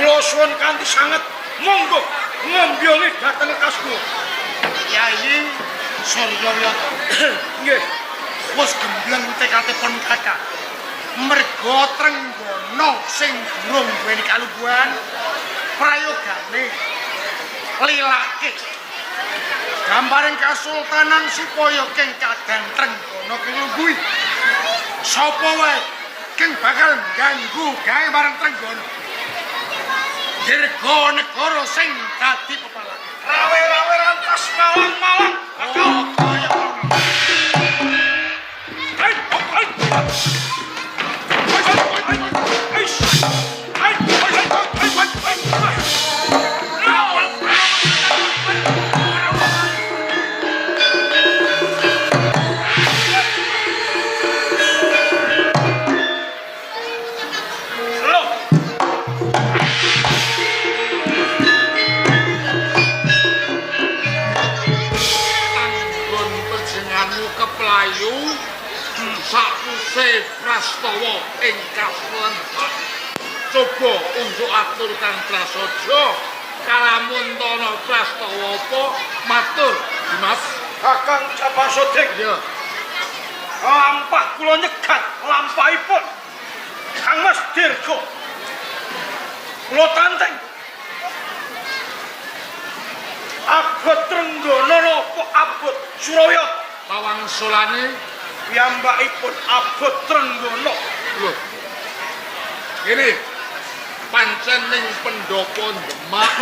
Kula suwun kanthi sanget monggo ngombyonge dhateng kasmu. Yayi Suryawiyata. Nggih. Wis gembleng tekate pun kakak. Merga Trenggana sing durung duweni kalungguhan prayogane lilake gambaring kasultanan supaya keng kadan Trenggana kilungguhi. Sapa wae keng bakal ganggu gawe marang Trenggana. Dirga negara sing dadi pepalak. Rawe-rawe rantas malang-malang. Oh, kaya ngono. Hai, hai. Hai, hai, hai, hai, hai, hai. Loh, Tanggon panjenenganmu keplayu sakuse prastawa ing kasultan. Coba unjuk atur kang prasaja kalamuntana prastawa apa matur Dimas. Kakang Jabang Sodik, Ya, lampah kula nyegat lampahipun Kang Mas Dirga. Kula tanteng. Abot Trenggana napa abot Suraya? Pawangsulane Piyambakipun abot Trenggana. Lho. Ngene. Pancen ning pendopo Demak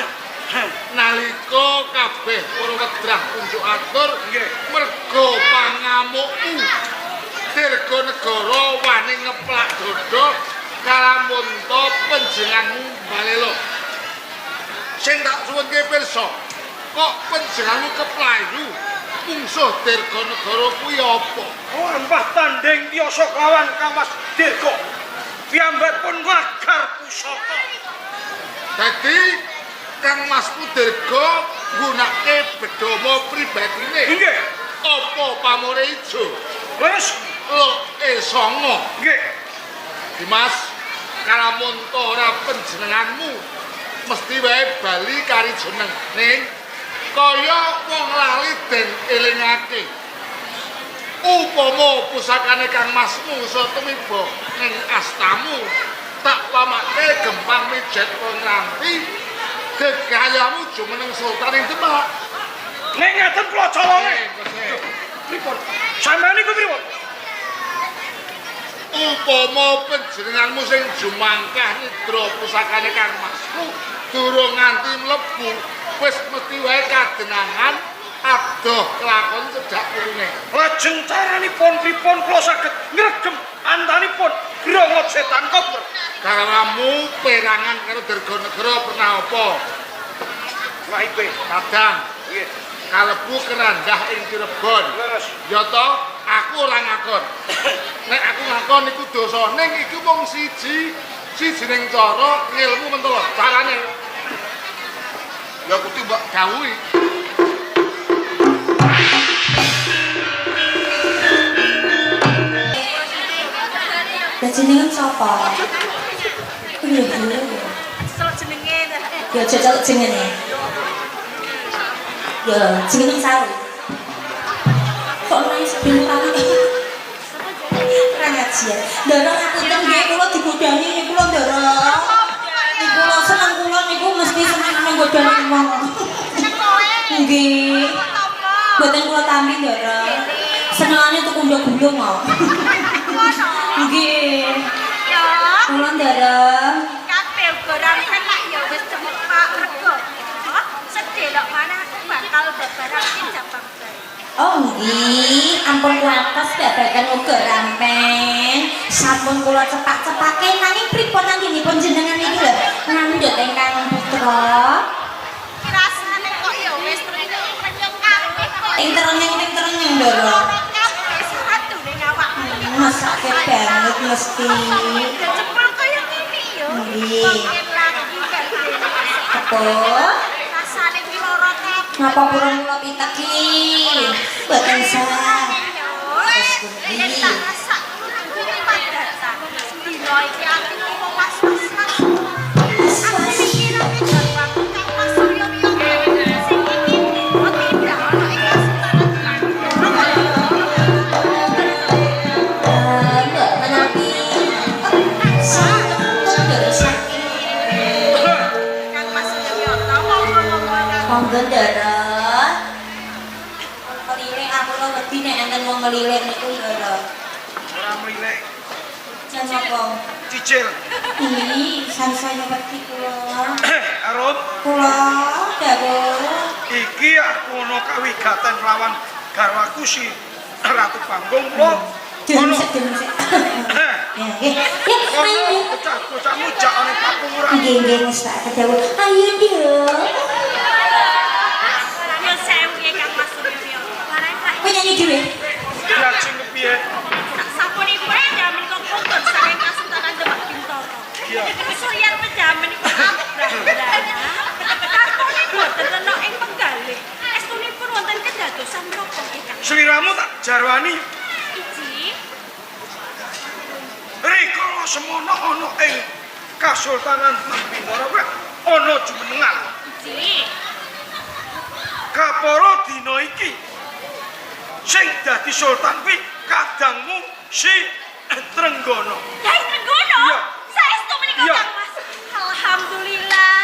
nalika kabeh para wedrah unjuk atur Nggih. Merga pangamukmu Dirga negara wani ngeplak dada kalamunta panjenenganmu balelo. Sing tak suwunke pirsa, kok panjenenganmu keplayu mungsuh Dirga negara kuwi apa? Lampah tanding tiyasa kelawan Kang Mas Dirga. Piyambakipun nglagar pusaka. Dadi Kang Masmu Dirga nggunakake bedama pribadine. Nggih. Apa pamore ijo? Leres. Loke songo. Nggih. Dimas, kalamunta ora panjenenganmu mesti wae bali kari jeneng ning kaya wong lali den elingake. Upama pusakane Kang Masmu iso tumiba ning astamu, tak pamake gempang mijet ngranti gegayamu jumeneng sultan ing Demak. Nek ngaten kula colonge. Pripun? Sampeyan niku pripun? Upama panjenenganmu sing jumangkah nyidra pusakane Kang Masku durung nganti mlebu wis mesti wae kadenangan adoh kelakon cedhak pulune. Lajeng caranipun pripun kula saged ngregem antanipun grongot setan kober? Karamu perangan karo Dirga Negara pernah apa? Maipe. Kadang Nggih. Kalebu kerandah ing Cirebon. Leres. Ya toh, aku ora ngakon. Nek aku ngakon iku dosa, ning iku mung siji, sijining cara ngilmu mentolo. Carane ya kudu mbok dawuhi. Lah jenengan sapa? Iya, iya. Celuk jenenge. Ya aja celuk jenenge. Ya, jenenge Saru. Kok ora iso bingung Ora ngaji ya. Ndara ngapunten nggih kula digodani niku lho Ndara. Niku lho seneng kula niku mesti seneng nggodani wong. Nggih. Mboten kula tampi Ndara. Senengane tuku ndok gulung kok. Nggih. Ya, Kula Ndara. Kabeh uga rampen lak ya wis cemepak rego. Sedelok mana aku bakal babaran ki jabang bayi. Oh nggih, ampun kuwatos babagan uga rampen. Sampun kula cepak-cepake nanging pripun anggenipun jenengan iki lho ngandhut ingkang putra. Rasane kok ya wis trenyung-trenyung kabeh kok. Ing trenyeng trenyeng Ndara. Kabeh sadune awakmu. Mesake banget mesti. Cepel kaya ngene ya. Nggih. Mungkin lagi kan. Apa? Rasane ki lara kabeh. Napa purun kula piteki? Mboten sah. Terus pundi? Yen tak rasak kudu padatan. Dina iki aku ngomong was-was. Aku mikir wedi nek enten wong ngelilir niku Ndara. Ora mlilik, Jan napa? Cicil. Ih, sansaya wedi kula. Arum, Kula dawuh. Iki aku ana kawigaten lawan garwaku si Ratu Panggung kula. Durung Ono sik, durung sik. Ya, nggih. Ya, ono ayo. bocah-bocahmu jak ana pakunguran. Nggih, nggih, wis tak kedawuh. Ayo, Nduk. Yo sewu nggih Kang Mas Suryo. Barang sak Kowe nyanyi dhewe. Diajeng kepiye? sak sapunipun panjenengan menika putut saking Kasultanan Demak Bintoro. Iya. Suryan panjenengan menika abrah. Kartone boten rena ing penggalih. Estunipun wonten kedadosan menapa nggih Kang? Sliramu tak jarwani Iji, rikala semono ana ing Kasultanan Demak Bintara kuwi ana jumenengan. iji. Kapara dina iki sing dadi sultan kuwi kadangmu si Trenggono. Yai Trenggono. Iya. Saestu menika Iya. Kang Mas. Alhamdulillah.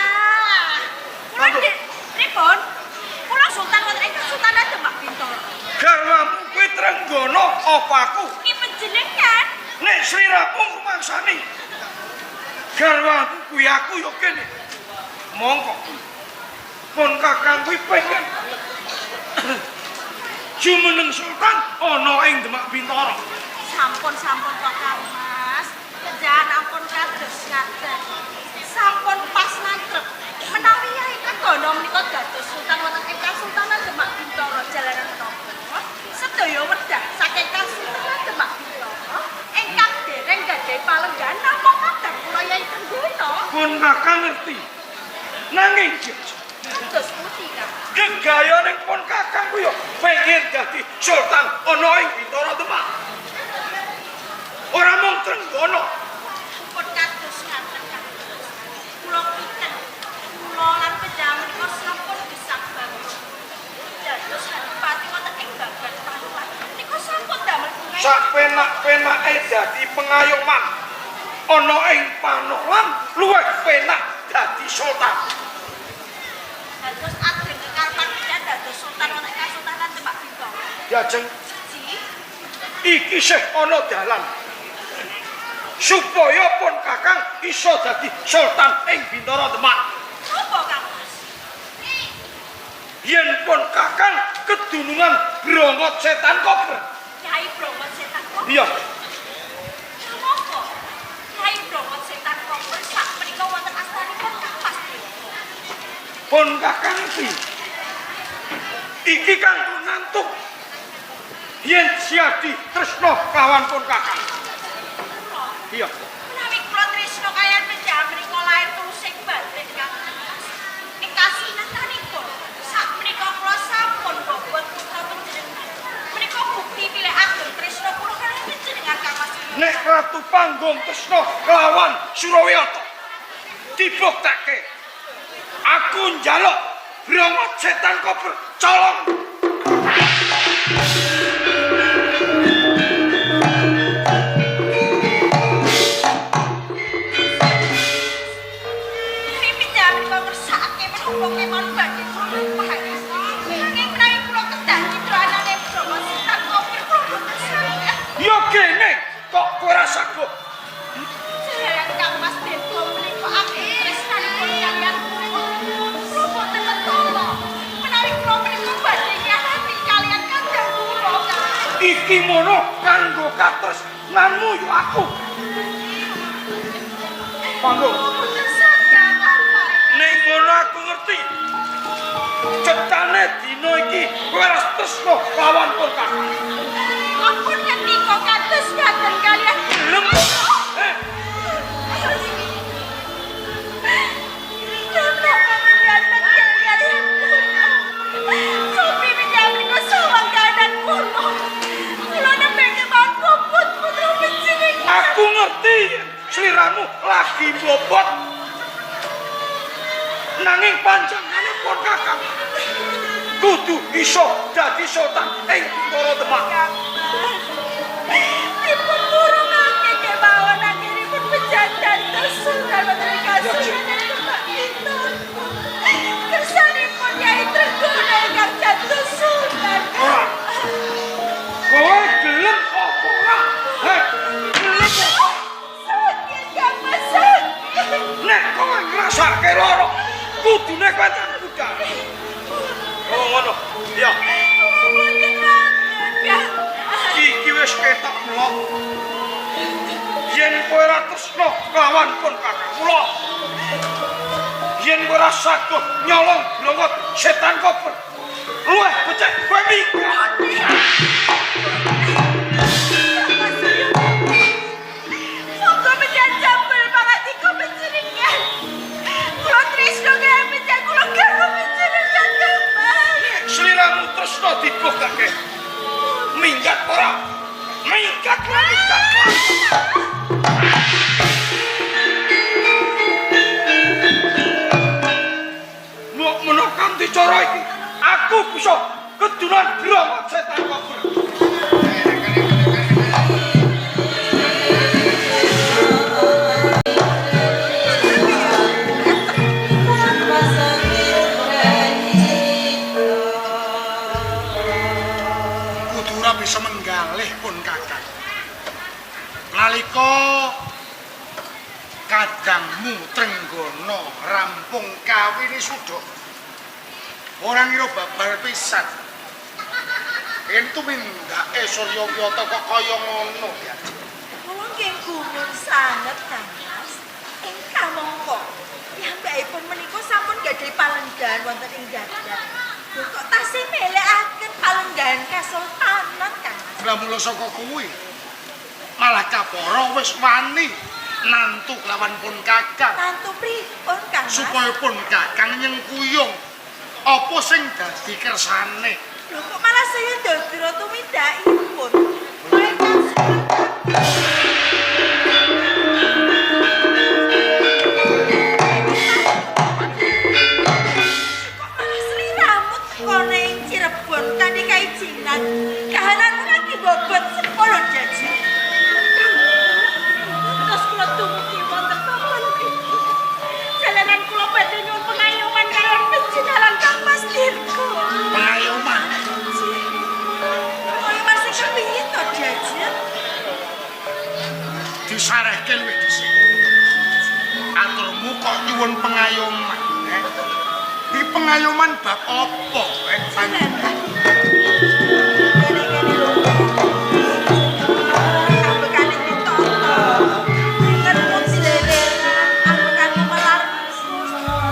Kula Monggo. pripun? Kula sultan wonten ing Kasultanan Demak Bintoro. Garwamu kuwi Trenggono apa aku? Ki panjenengan Nek sliramu rumangsani garwamu kuwi aku ya kene. Mongko. Pun kakang kuwi pengen jumeneng sultan ana ing Demak Bintara. Sampun-sampun kok Kang Mas. Kerjaan ampun kados ngaten. Sampun pas nantrep. Menawi Yai Trenggono menika dados sultan wonten ing Kasultanan Demak Bintara jalaran menapa? Sedaya wedhah saking Kasultanan Demak Bintara ingkang dereng gadhahi palenggahan namung kadang kula Yai Trenggono. Pun kakang ngerti. Nanging Kados pundi Kang? Gegayane pun kakang kuwi ya pengen dadi sultan ana ing Bintara Demak. Ora mung Trenggono, Pun kados ngaten Kang. Kula pinten. Kula lan panjenengan menika sampun gesang banget. Dados adipati wonten ing babar Panulan. Menika sampun damel bunga. Sak penak-penake dadi pengayoman ana ing Panolan luwih penak dadi sultan. Dados ageng kekarepan panjenengan dados sultan wonten ing Kasultanan Demak Bintara. Diajeng Ji, iki sih ana dalan supaya pun kakang iso dadi sultan ing Bintara Demak. napa Kang Mas? Yen pun kakang kedunungan brongot setan kober. Kyai Bronggot Setan Kober. Iya, Napa? Kyai Bronggot Setan Kober sak menika wonten astanipun Kang Mas Dewa. Pun kakang ngerti. Iki kanggo nantuk yen siadi tresna kawan pun kakang. Kula Iya. menawi kula tresna kaliyan panjenengan menika lair tulusing batin Kang Mas. Ing kasunatanipun sak menika kula sampun bobot putra panjenengan. Menika bukti bilih ageng tresna kula kaliyan panjenengan Kang Mas. Nek Ratu Panggung tresna kelawan Surawiyata dibuktake aku njaluk brongot setan kober colong. Menawi panjenengan menika ngersakake menapa kemawon badhe kula lampahi. Nanging menawi kula kedah citraanane Brahma Setan Kober kula boten saged. Ya kene kok kowe ora saguh. Jalaran Kang Mas Dewa menika ageng tresnanipun kaliyan kula. Kula boten mentolo. Menawi kula menika badhe ngianati kaliyan kadang kula Kang. Iki mono kanggo katresnanmu yo aku. Panggung. Kula boten saged nglampahi. Ning ngono aku ngerti. Cetane dina iki kowe ora tresna lawan pun kakang. Ampun ngendika kados ngaten kaliyan. Gelem. Eh, Kenapa menjabat kalian kula? Sopi menjabat sawang kanan kula. Kula nembe kemawon puput putra panjenengan. Aku ngerti sliramu lagi bobot. Nanging panjangane pun kakang kudu iso dadi sultan ing Bintara Demak. Dipun murungake kemawon akhiripun pejajan sultan wonten Kasunanan Demak Bintara. Kersanipun Yai Trenggono ingkang dados sultan. Ora. Ya, Mboten wonten, Kang. Iki wis ketok mlok. Yen kowe ora tresna kelawan pun kakang kula. Yen kowe ora saguh nyolong blongot setan kober. Luweh becik kowe minggat. Monggo menjajabel pangatika panjenengan. Kula tresno kaya panjenengan kula garwa panjenengan, Kang Mas. Sliramu tresna dibogake. Minggat ora? Minggat ora minggat. Mbok menawa kanthi cara iki aku bisa kedunan blongot setan kober. Kudu ora bisa menggalih pun kakang. Nalika kadangmu Trenggana rampung kawini sudha, ora ngira babar pisan. Yen tumindake Suryawiyata kok kaya ngono ya. Kula nggih gumun sanget, Kang Mas. Ing kamangka piyambakipun menika sampun gadhahi palenggahan wonten ing dadah. Lho kok tasih melekaken palenggahan kasultanan, Kang Mas? Lah mula saka kuwi malah kapara wis wani nantu kelawan pun kakang. Tantu pripun, Kang Mas? Supaya pun kakang nyengkuyung apa sing dadi kersane. Lho kok malah saya ndodro tumindakipun. Kowe Kang Kok malah sliramu teko ning Cirebon kanthi kaijinan. Kahananmu lagi bobot sepuluh jaji. Terus kula dumugi wonten papan mriki. Jalanan kula badhe nyuwun pengayoman kaliyan panjenengan Kang Mas Dirga. Pengayoman. Pengayoman sing kepiye to, Jaji? Disarehke luwih dhisik. Aturmu kok nyuwun pengayoman, eh? Di pengayoman bab apa, eh? Kene-kene lho. Ambekane ditata. Ngermu dileleran, ambekane melar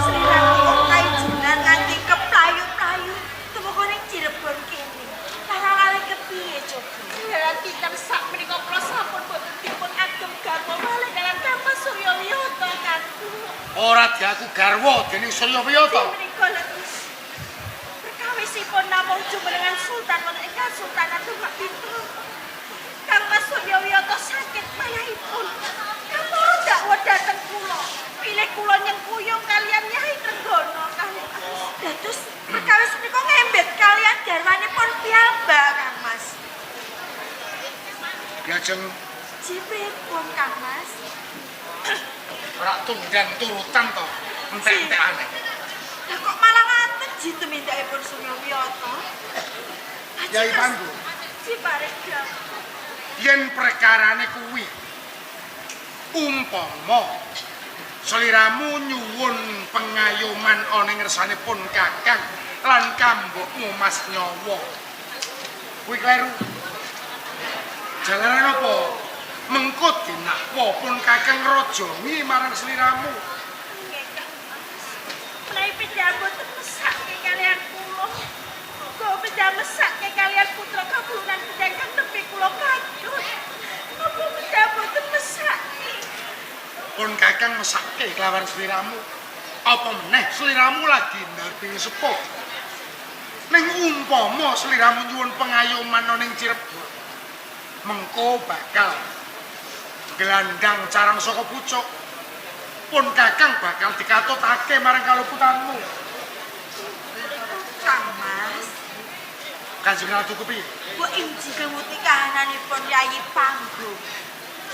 sliramu kok kaijinan nganti keplayu-playu tumeka ning Cirebon kene. Larang-larang kepiye coba? Jalan kinten sak menika kula sampun boten dipun agem garwa malih kaliyan Kang Mas Suryawiyata Kang. Ora diaku garwa dening Suryawiyata. Menika letus perkawisipun namung jumenengan sultan wonten ing Kasultanan Demak Bintoro. Kang Mas Suryawiyata sakit mayahipun. Kapara dakwa dhateng kula. Pilih kula nyengkuyung kaliyan Nyai Trenggana Kang Mas. Dados perkawis menika ngembet kaliyan garwanipun piyambak Kang Mas. Diajeng Jipripun Kang Mas? ora tundang turutan to, entek-entekane. Lah kok malah ngaten ji tumindakipun Suryawiyata? Yai Panggu, Ji paring yen perkarane kuwi umpama sliramu nyuwun pengayoman ana ing ngersane pun kakang lan kambukmu Mas Nyawa, kuwi kleru. Jalaran apa? Mengko dinakwa pun kakang rajangi marang sliramu. Nggih, Kang Mas. Menawi penjah boten mesake kaliyan kula. Muga penjah mesake kaliyan putra kapulunan penjah kang nembe kula kadhut. Napa penjah boten mesake? Pun kakang mesake kelawan sliramu. Apa meneh sliramu lagi ndarbini sepuh. Ning umpama sliramu nyuwun pengayoman ana ning Cirebon, mengko bakal gelandang carang saka pucuk. Pun kakang bakal dikatutake marang kaluputanmu. Kang Mas, Kanjeng Ratu kepiye? mbok inji kemuti kahananipun Yayi Panggung.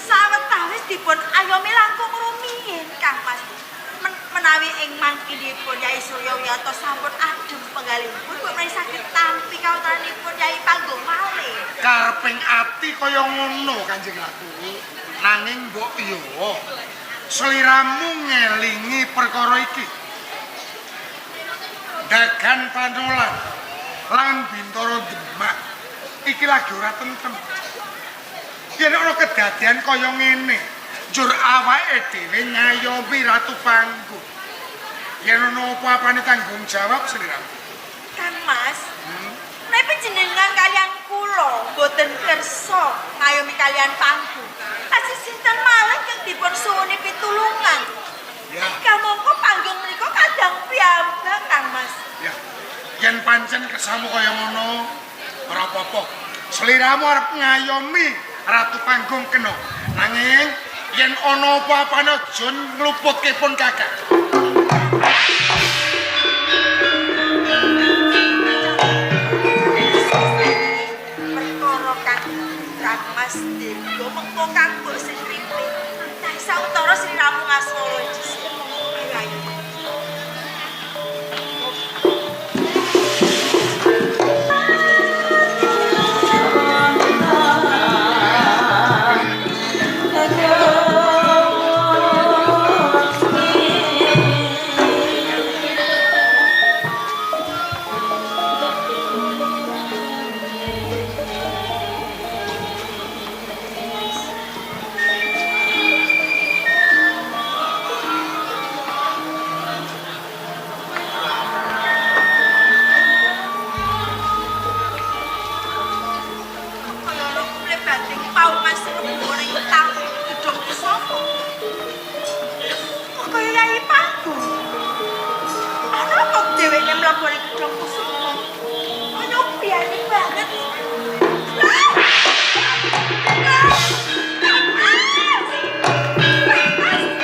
Sawetawis dipun ayomi langkung rumiyin Kang Mas. Menawi ing mangkinipun Yai Suryawiyata sampun adem penggalihipun mbok menawi saged tampi kawontenanipun Yai Panggung malih. Kareping ati kaya ngono Kanjeng Ratu. Nanging mbok yo sliramu ngelingi perkara iki. Dagan panolan lan iki lagi ora tentrem. Yen ana kedadian kaya ngene, njur awake dhewe ngayomi Ratu Panggung. Yen ana apa-apane tanggung jawab sliramu. Kang Mas, nek panjenengan kalian kula mboten kersa ngayomi kalian Panggung. Asih sinten malih kang dipun suwuni pitulungan. Ya. Kamangka Panggung menika kadang piyambak, Kang Mas. Ya. Yen pancen kersamu kaya ngono, ora apa-apa. Sliramu arep ngayomi Ratu Panggung kena. Nanging yen ana apa-apane aja ngluputke pun Kakang. Perkara kang Kang Mas Dirgo mengko kang mbok sing kripe. Nah, sawetara sliramu ngasmara dhisik. Ayo ayo. Kaya ana mlebating paungan srembunga ing tamu gedhong pusaka. Kok kaya Yai Panggung. Ana apa dheweke mlebu ning gedhong pusaka? Kaya biyane banget. Lah! Lah! Kang Mas! Kang Mas!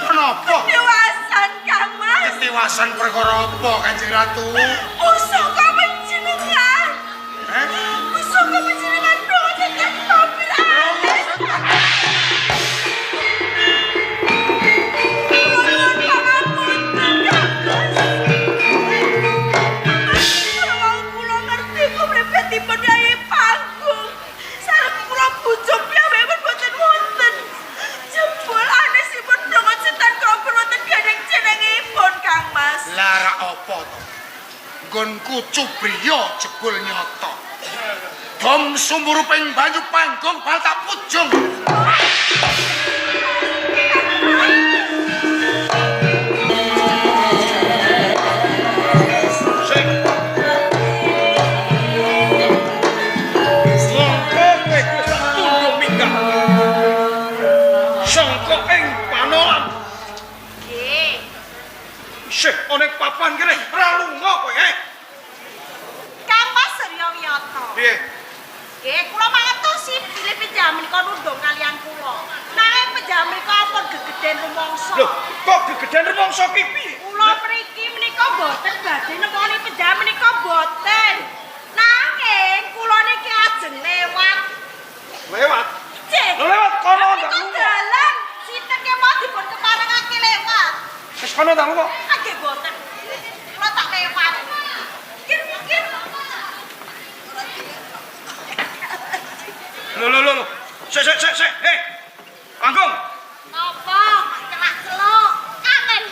Kenapa? Ketiwasan Kang Mas. Ketiwasan perkara apa, Kanjeng Ratu? Pusaka panjenengan. Eh? Pusaka panjenengan broten mobil alis. Kula nyuwun pangapunten, Kang Mas. Mas, wong kula ngerti kumlebetipun Yai Panggung. Sareng kula bujuk piyambakipun boten wonten. Jebul anesipun brongot setan kober wonten gandeng jenengipun, Kang Mas. Lara apa to? Nggonku cubriya jebul nyata. Dom sumuruping banyu panggung bal tak pujung. Sing. Mongko kowe wis tak tundung minggat. Sangka ing panolan Nggih. isih ana ing papan kene ora lunga kowe, eh. Kang Mas Surya Wiyata. Piye? Nggih, kula mangertosi bilih panjenengan menika nundung kalian kula. Nanging panjenengan menika ampun gegeden rumangsa. Lho, kok gegeden rumangsa ki piye? Kula mriki menika mboten badhe nemoni panjenengan menika mboten. Nanging kula niki ajeng lewat. Lewat. Nggih. Lho, lewat kono Lah, ndak menika lunga. dalan sinten kemawon dipun keparengake lewat. Wis kono tak lunga. Ah, nggih mboten. Kula tak lewat. Kir kir. Lho lho lho lho. Sik sik sik sik. Hei. Panggung. Napa? Celak-celuk. Kangen.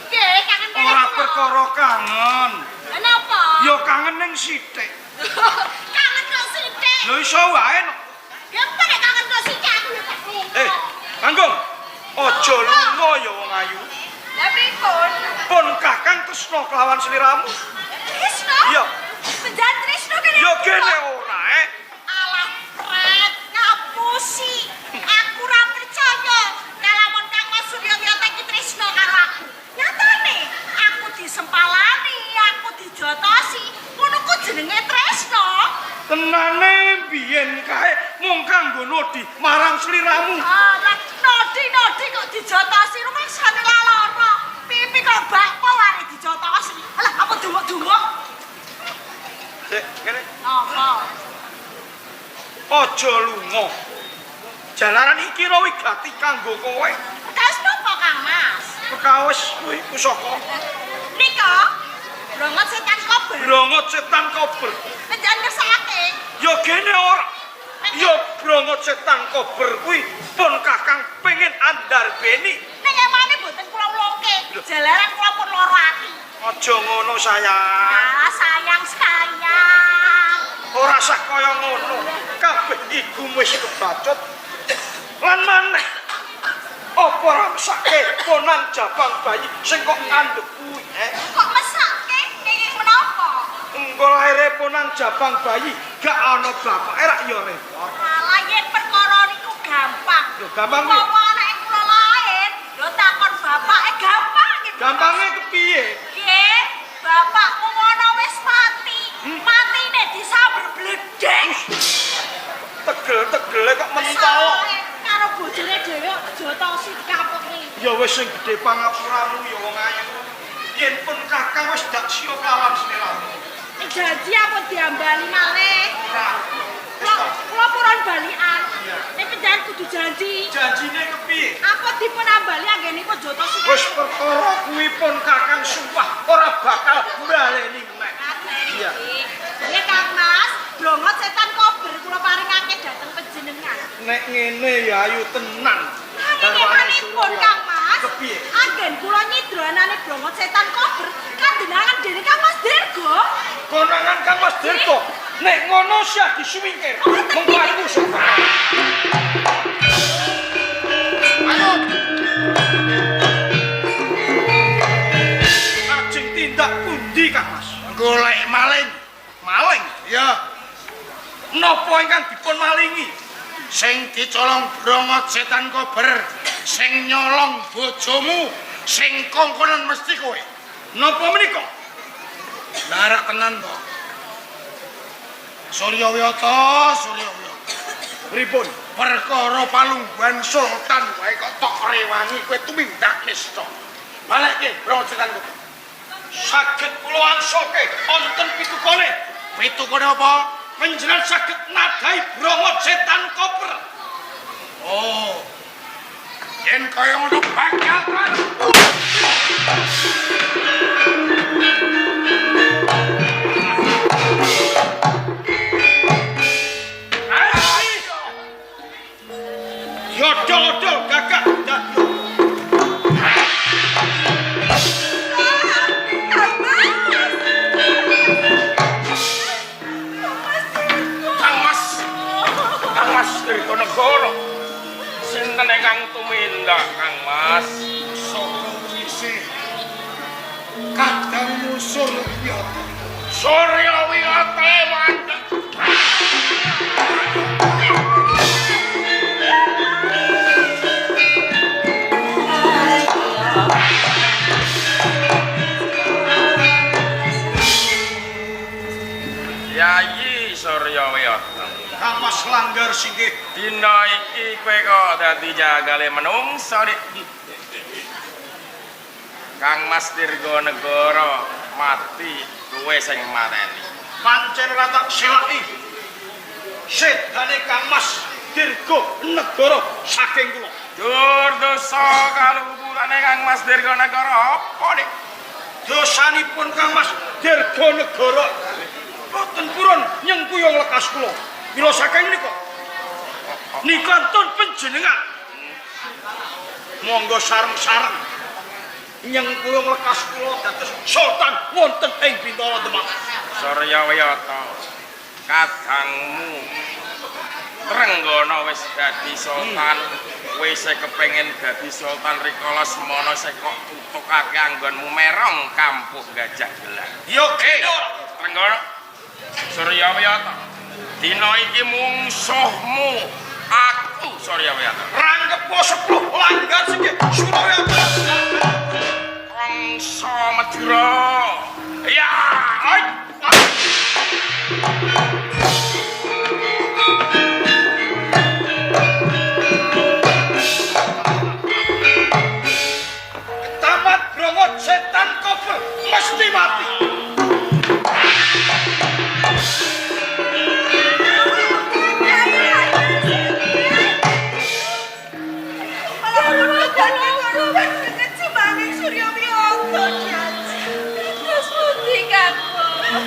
Nggih, kangen kalih Ora kula. perkara kangen. Lah napa? Ya kangen ning sithik. Kangen kok sithik. Lho iso wae no. Ya nek kangen kok sithik aku ya tak lunga. Eh, Panggung. Aja lunga ya wong ayu. Lah pripun? Pun Kakang tresna kelawan sliramu. Trisno? Iya. Penjahat Trisno kene. Ya gene ora, eh. Alah, pret, ngapusi. Aku ora percaya kalamun Kang Mas Surya Wiyata iki tresno karo aku. Nyatane aku disempalani, aku dijotosi. Ngono ku jenenge tresno. Tenane biyen kae mung kanggo nodi marang sliramu. Alah, nodi-nodi kok dijotosi rumangsane laloro. Pipi kok bakpo wae dijotosi. Alah, apa dumuk-dumuk? Sik, kene. Apa? Aja lunga. Jalaran iki ora wigati kanggo kowe. Perkawis napa, Kang Mas? Perkawis kuwi pusaka. Nika, brongot setan kober. Brongot setan kober. Panjenengan ngersakake. Ya gene ora. Ya brongot setan kober kuwi pun Kakang pengen andarbeni. Ning emane mboten kula ulungke. Jalaran kula pun lara ati. Aja ngono sayang. Ah, sayang sayang. kaya ngono. Kabeh iku wis kebacut. Lan maneh apa ora mesake konang jabang bayi sing kok ngandhep kuwi, eh? Kok mesake kenging menapa? Engko laire ponang jabang bayi gak ana bapake rak ya repot. Alah yen perkara niku gampang. Lho, gampang piye? Umpama anake kula lahir, lho takon bapake gampang nggih. Gampange kepiye? Nggih, bapakmu ngono wis mati. Matine disamber bledek. Tegel-tegele kok mentol. Karo bojone dhewe jotosi dikapuk ngene. Ya wis sing gedhe pangapuramu ya wong ayu. Yen pun kakang wis dak siya kawan sliramu. Nek janji apa diambali malih. Ora. Kula kula purun balikan. Nek penjahat kudu janji. Janjine kepiye? Apa dipun ambali anggenipun jotosi. Wis perkara kuwi pun kakang sumpah ora bakal mbaleni meneh. Iya. Nggih Kang Mas, brongot setan kober kula paringake dhateng panjenengan. Nek ngene ya ayu tenan. Nanging emanipun Kang Mas. Kepiye? Anggen kula nyidranane brongot setan kober kandenangan dening Kang Mas Dirgo. Konangan Kang Mas Dirgo. Nek ngono sia disuwingkir. Mengko aku sapa? Ayo. Ajeng tindak pundi Kang Mas? Golek maling. Maling. Ya, Napa ingkang dipun malingi? sing dicolong brongot setan kober, sing nyolong bojomu, sing kongkonan mesti kowe. Napa menika? Larak tenan to. Surya Wiyata, Surya Wiyata. Pripun? Perkara palungguhan sultan wae kok tok rewangi kowe tumindak nista. Balekke brongot setan kober. Saged kula angsoke wonten pitukane. Pitukane apa? Panjenengan saged nadai brongot setan koper. Oh. Yen kaya ngono bakal karepku. Yodol-odol gagak dadyo. Kang Mas. Kang Mas. Kang Mas Dirgonegoro. Sinten ingkang tumindak Kang Mas? Saka wise kadang musuh Wiyata. Surya Wiyata mandek. Yayi Surya Wiyata. Kang Mas langgar singgih. Dina iki kowe kok dadi jagale menungsa, Dik. Kang Mas Dirgonegoro mati kowe sing mateni. Pancen ora tak selaki. Sedane Kang Mas Dirgo Negara saking kula. Dur dosa kalupurane Kang Mas Dirgonegoro apa, Dik? Dosanipun Kang Mas Dirgo Negara boten purun nyengkuyung lekas kula. Mila saking menika nikantun panjenengan monggo sareng-sareng nyengkuyung lekas kula dados sultan wonten ing Bintara Demak. Surya Wiyata, kadangmu Trenggana wis dadi sultan, kowe isih kepengin dadi sultan rikala semono sing kok tutukake anggonmu merong kampuh gajah gelang. Ya kene Trenggana, Surya Wiyata, dina iki mungsuhmu aku Surya Wiyata. Rangkepo sepluh langgar singgih Surya. Kangsa Madura. Ya, ai. Tamat brongot setan kober mesti mati. Terus pundi Kang Mas?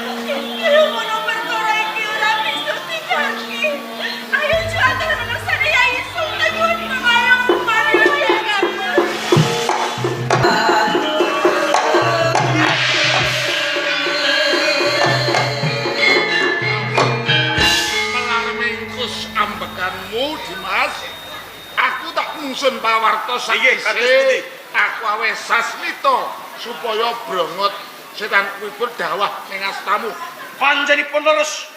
Sungsun pawarta Nggih, kados pundi? sakwise aku awe sasmita supaya brongot setan kuwi berdawah ning astamu. Panjenipun leres.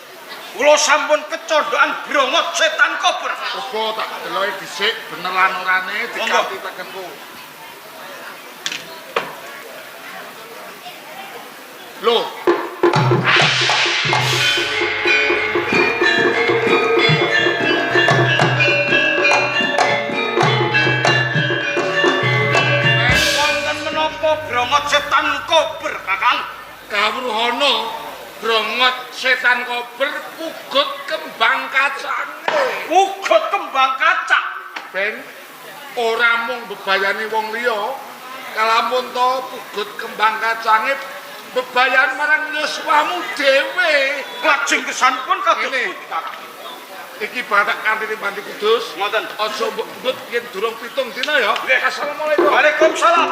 Kula sampun kecondhokan brongot setan kober. Coba tak deloki dhisik bener lan orane diganti tekenku. Lho, Wonten menapa brongot setan kober, Kakang? Kawruhana brongot setan kober pugut kembang kacange. Pugut kembang kaca. Ben ora mung bebayani wong liya, kalamun to pugut kembang kacange bebayan marang yuswamu dhewe. Lajeng kesanipun kados Ngene. pundi, Kakang? Iki batak kanthi Panti Kudus. Ngoten. Aja mbok gendut yen durung 7 dina ya. Nggih. Assalamualaikum. Waalaikumsalam.